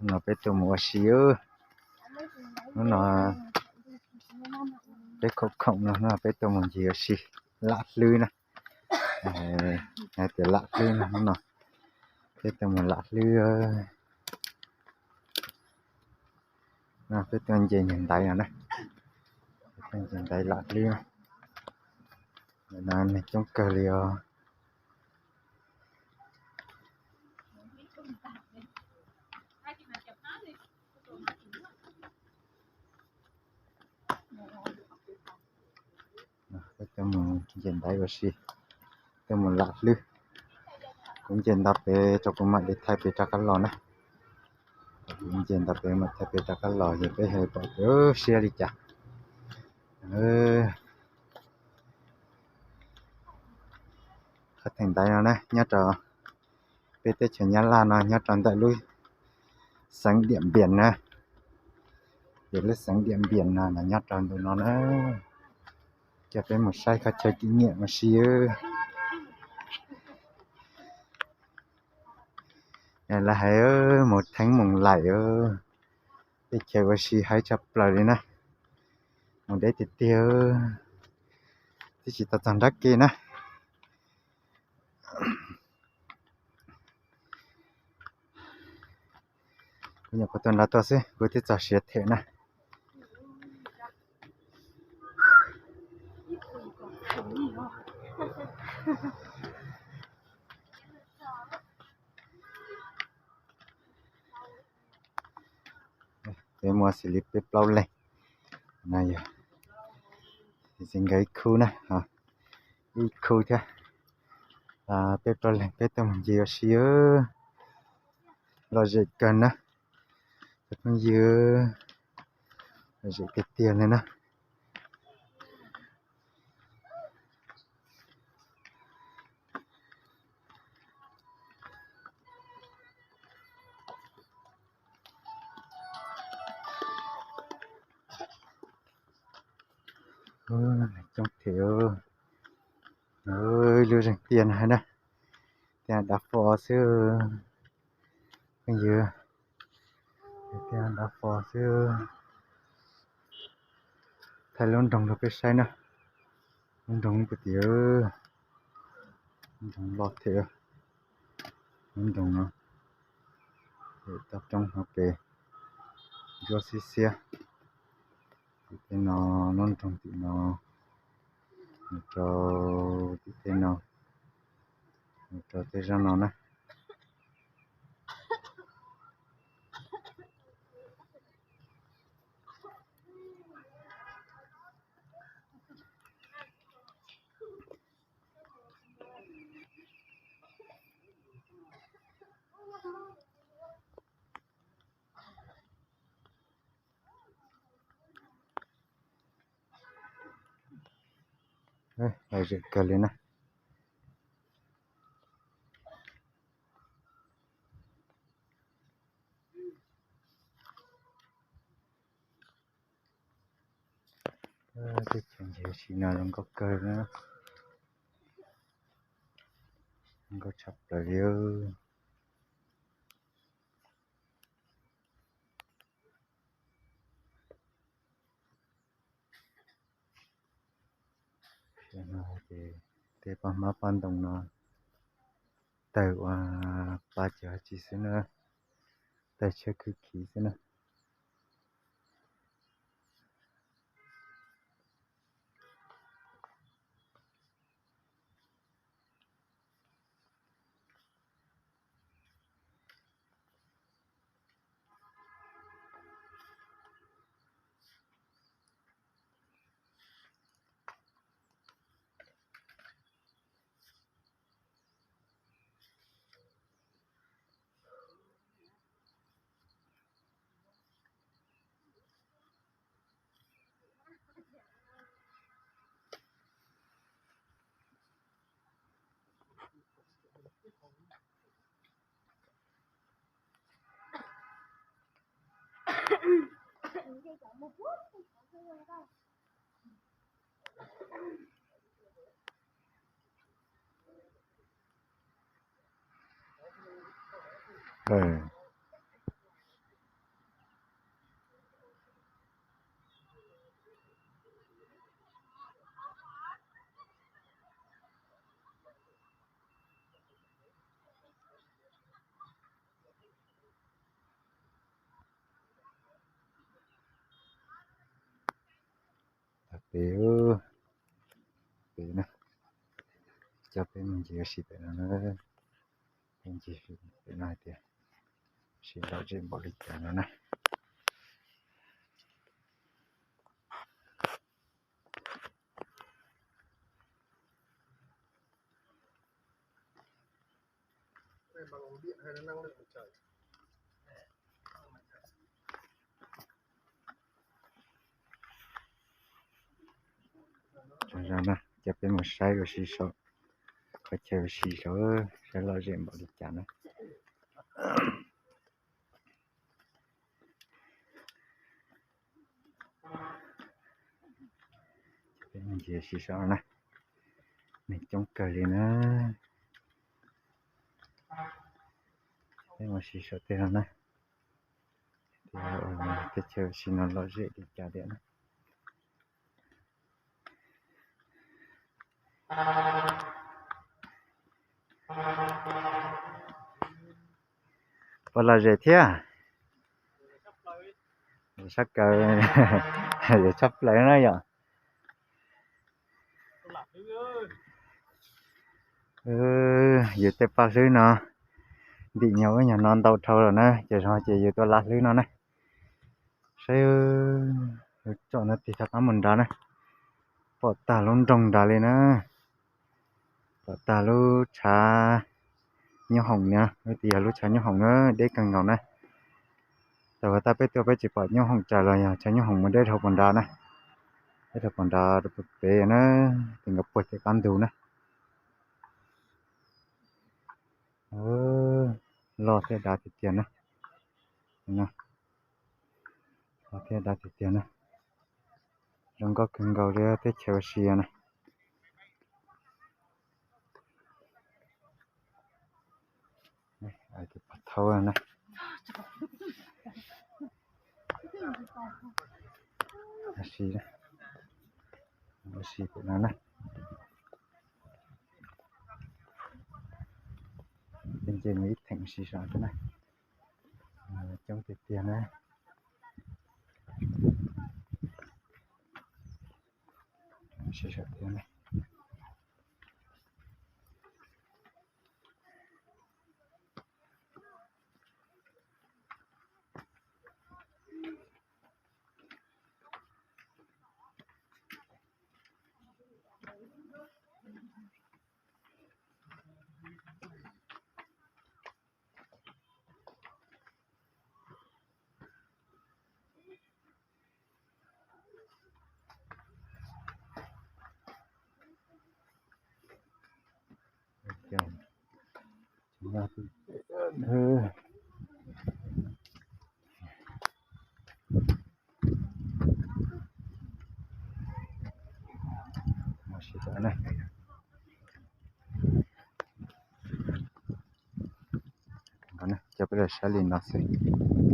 No peb tuaj mus ua si. Hnub no peb khoom khoom no, hnub no peb tuaj mus ncig ua si lam hlwb na. Hais tias lam hlwb no, hnub no peb tuaj mus lam hlwb. Peb tuaj nce ntaiv no na, peb tuaj nce ntaiv lam hlwb na. Ntawm no neeg coob kawg li os. Peb tuaj mus nce ntaiv ua si, tuaj mus lam hlwb. Kuv nce nto pem rau kuv mam li thaij pem rov qab los na. Kuv nce nto pem mam thaij pem rov qab los ces peb hais pom tias siab li cas. Qhov theem ntaiv no na nyob rau peb teb chaws Nyab Laj no nyob rau ntawm lub xeev Diam Npias na. Ces lub xeev Diam Npias no nyob rau ntu no na. Coj peb mus saib qhov chaw kim nyiam ua si. Lawv hais mus theeb mus laim, peb chaw ua si haib tshaj plaws li na. Mus deb tiag tiag, twb tsis tau txog nrab ke na. Kuv nyuam qhuav tuaj nrad tuaj xwb kuv twb txog siav them na. Peb muaj xws li peb plaub leeg no yog nkawd ib khub na, ib khub thiab. Peb plaub leeg peb tuaj mus ncig ua si. Lom zem kawg na, cov phooj ywg, lom zem tiag tiag li na. Coob thiab. Lub zeeg tiaj no na, tiaj dav fo xwb. Phooj ywg, tiaj dav fo xwb. Thaij lub nroog rau peb saib na. Lub nroog puag tim, lub nroog loj thiab. Lub nroog no, toj roob hauv pes ntsuab xiab xiab. Tim tej no, lub nroog tim no, mus rau tim tej no, mus rau tej zaj no na. Lom zem kawg li na. Teb chaws ncig ua si no zoo nkauj kawg, zoo nkauj tshaj plaws li. Tej paj hmab paj ntoo no tawg ua pa cos tsi xwb na, tawg tshiab khwb khiv xwb na. Pem, pem na, coj peb mus ncig ua si pem no na. Peb ncig pem no hais tias ua si lom zem npaum li cas no na. Coj peb mus saib ua si saum qhov chaw ua si saum, saib lom zem npaum li cas na. Peb mus ua si saum na, neeg coob kawg li na. Peb mus ua si saum tej no na, tej chaw ua si no lom zem li cas tiag na. Puas lom zem thiab? Sab kaws, yuav tshaj plaws na yom. Yus tej paj hlwb no ntim nyog ub nyog no ntau dhau lawm na, ces zog ces yus tuaj la hlwb no na. Saib, tsom no tig rov qab mus nrad na. Pom tag lub nroog nrad li na. Pom tag lub tshav nyoob hoom na, lub tias yog lub tshav nyoob hoom na, deb kawg nkaus na. Thaum tab peb tuaj peb tsis pom nyoob hoom tsawv los yog tshav nyoob hoom mus deb dhau pos nrad na. Deb dhau pos nrad rau pem na, tig nkaus puag tim qab ntug na. Loj thiab dav tiag tiag na. Loj thiab dav tiag tiag na. Zoo nkauj kawg nkaus li teb chaws ua si na. Pov thaub na. Ua si, ua si pem no na. Peb nce mus ib theem ua si saum thiab na. Coob tiag tiag na. Ua si saum thiab na. Coj peb los saib li no xwb.